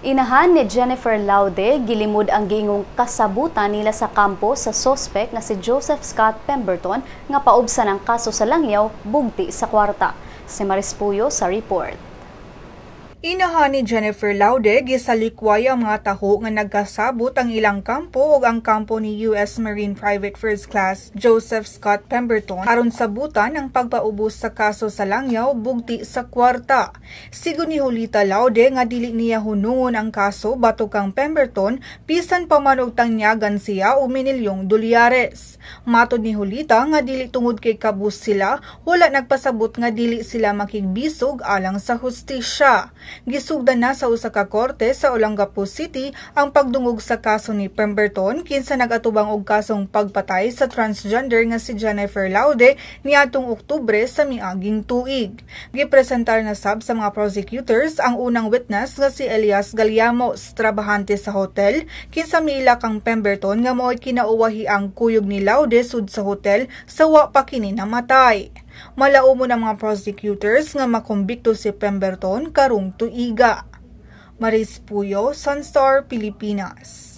Inahan ni Jennifer Laude gilimod ang giingong kasabutan nila sa kampo sa sospek nga si Joseph Scott Pemberton nga paubsan ang kaso sa langyaw bugti sa kwarta. Si Maris Puyo sa report. Inahan ni Jennifer Laude gisalikway ang mga taho nga nagkasabot ang ilang kampo ug ang kampo ni US Marine Private First Class Joseph Scott Pemberton aron sabutan ang pagpaubos sa kaso sa langyaw bugti sa kwarta. Sigon ni Julita Laude nga dili niya hunungon ang kaso batok kang Pemberton bisan pa man og tanyagan siya og minilyong dolyares. Matod ni Julita nga dili tungod kay kabus sila, wala nagpasabot nga dili sila makigbisog alang sa hustisya. Gisugdan na sa usa ka korte sa Olongapo City ang pagdungog sa kaso ni Pemberton, kinsa nagatubang og kasong pagpatay sa transgender nga si Jennifer Laude niadtong Oktubre sa miaging tuig. Gipresentar na sab sa mga prosecutors ang unang witness nga si Elias Galiamos, trabahante sa hotel, kinsa miila kang Pemberton nga mao'y kinauwahi ang kuyog ni Laude sud sa hotel sa wa pa kini namatay. Malaumo ng mga prosecutors nga makumbikto si Pemberton karong tuiga. Maris Puyo, Sunstar Pilipinas.